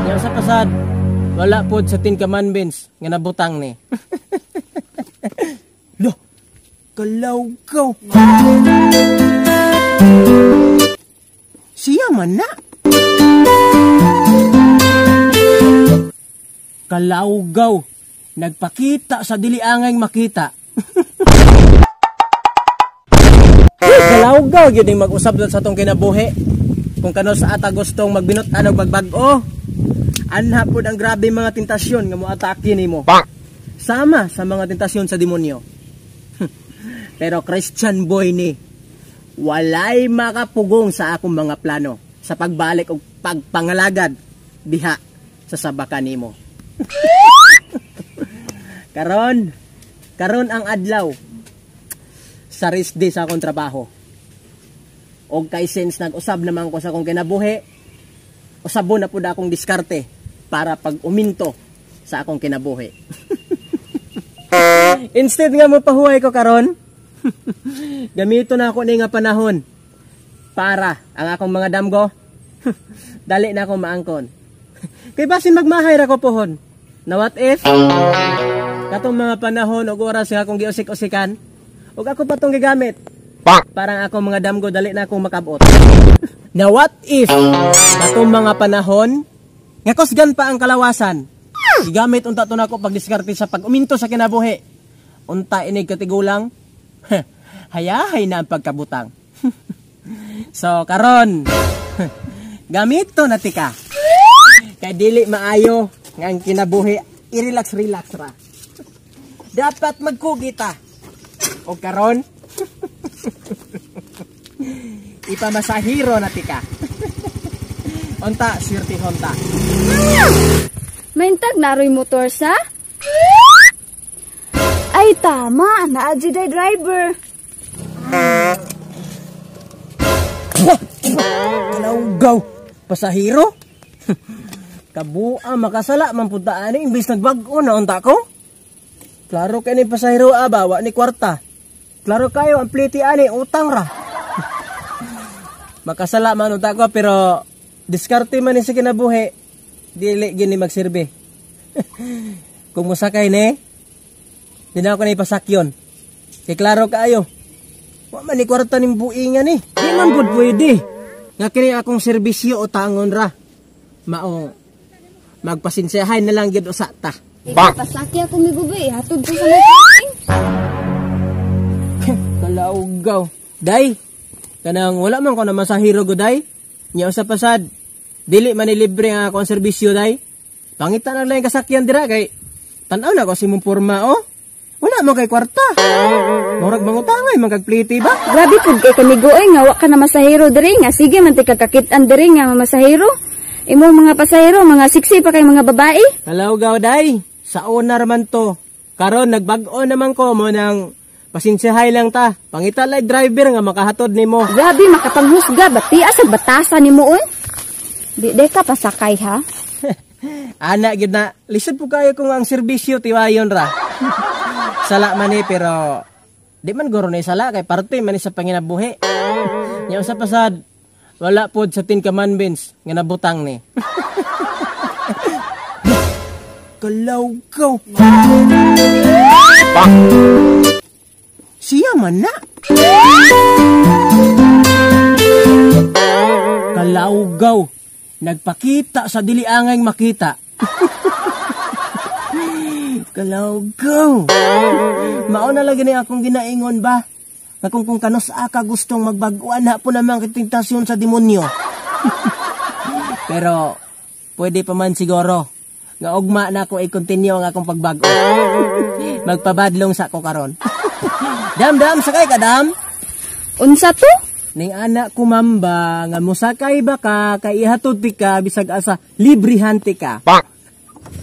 Nya sa pasad, wala pod sa Ten Commandments nga nabutang ni. Lo, kalawgaw. Siya man na. Kalawgaw. Nagpakita sa dili angay makita. Kalawgaw gyud ning mag-usab sa atong kinabuhi. Kung kano sa ata gustong magbinut-an og magbag-o, anha pod ang grabe mga tentasyon nga moatake nimo. Sama sa mga tentasyon sa demonyo. Pero Christian boy ni, walay makapugong sa akong mga plano sa pagbalik og pagpangalagad diha sa sabakan nimo. Karon, karon ang adlaw sa rest day sa akong trabaho. Og kay since nag-usab naman ko sa akong kinabuhi, usabon na pud akong diskarte para pag uminto sa akong kinabuhi. Instead nga mo pahuway ko karon, gamito na ako ni nga panahon para ang akong mga damgo dali na ako maangkon. Kay basin magmahay ra ko pohon. Na what if katong mga panahon og oras nga akong giusik-usikan ug ako pa tong gigamit. Parang akong mga damgo dali na akong makabot. Na what if katong mga panahon nga kusgan pa ang kalawasan, gigamit unta to nako pagdiskarte sa pag-uminto sa kinabuhi. Unta inig katigulang, hayahay na ang pagkabutang. So karon gamito na tika. Kay dili maayo nga ang kinabuhi i-relax relax ra. Dapat magkugita. O karon ipamasahiro na tika. Unta swerte honta. Maintag naroy motor sa? Ay tama, naa juday driver. Kalawgaw, pasahero? Kabua makasala man pud ta ani imbes nagbag-o na unta ko. Klaro kay ni pasahero aba, wa ni kwarta. Klaro kayo ang pliti ani utang ra. Makasala man unta ko pero diskarte man ni sa kinabuhi, dili gini magsilbi. Kung mosakay ni, di na ako na ipasakyon. Kay klaro kaayo, wa man ni kwarta ning buingan ni. Di man pud pwede nga kini akong serbisyo utangon ra. Mao magpasensyahay na lang gyud usa ta. Pasakya ako migubi, hatod ko sa may. Kalawgaw. Day, kanang wala man ko na masahiro go day. Nya usa pasad, dili man ni libre ang akong serbisyo day. Pangita na lang kasakyan dira kay tan-aw na ko si mong porma oh. Wala man kay kwarta. Murag mangutangay man kag pliti ba? Grabe pud kay kamigo oy nga wa ka na masahero diri nga sige man ti kakakit-an diri nga masahero. Imong mga pasahero mga sexy pa kay mga babae. Kalawgaw day, sa una raman to. Karon nagbag-o naman ko mo nang pasensyahay lang ta. Pangita lay driver nga makahatod nimo. Grabe makapanghusga bati asa batasa nimo oy. Di de ka pasakay ha. Ana gid na lisod po kayo kung ang serbisyo tiwayon ra. Sala man ni pero di man guro ni sala kay parte man ni sa panginabuhi. Nya usa pasad, wala pod sa Ten Commandments nga nabutang ni. Kalawgaw. Siya man na. Kalawgaw. Nagpakita sa dili angay makita. Kalawgaw. Mao na lagi ni akong ginaingon ba? Nga kung kanos aka gustong magbag-o na po namang tentasyon sa demonyo. Pero pwede pa man siguro nga ugma na ako i-continue ang akong pagbag-o. Magpabadlong sa ako karon. Dam dam sakay ka dam. Unsa to? Ning anak ko mamba nga mosakay ba ka kay ihatod ti ka bisag asa librihan ti ka.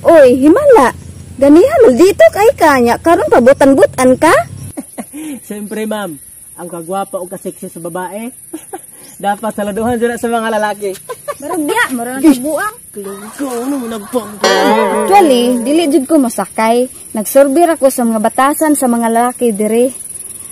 Oy, himala. Ganihan dito kay kanya karon pabutan-butan ka? Siyempre ma'am, ang kagwapa o kaseksi sa babae dapat saladuhan sila sa mga lalaki. Marag diha, marag buang. Actually, dili jud ko masakay. Nagsurbir ako sa mga batasan sa mga lalaki dire.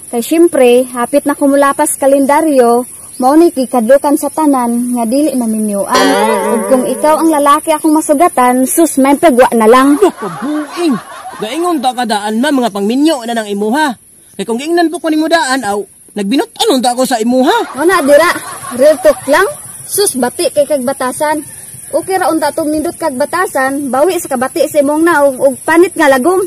Kay syempre, hapit na kumulapas kalendaryo, Mao ni gikadlukan sa tanan nga dili maminyuan. Ug kung ikaw ang lalaki akong masugatan, sus, may pagwa na lang. Kabuing. Gaingon ta kadaan, ma'am, mga pangminyo na ng imuha. Kay kung giingnan po ko nimo daan, aw, nagbinut-anon ta ako sa imuha. Mao na dira, real talk lang. Sus, bati kay kag batasan. Okay ra unta tong nindot kag batasan, bawi sa kabati sa imong naong og panit nga lagom.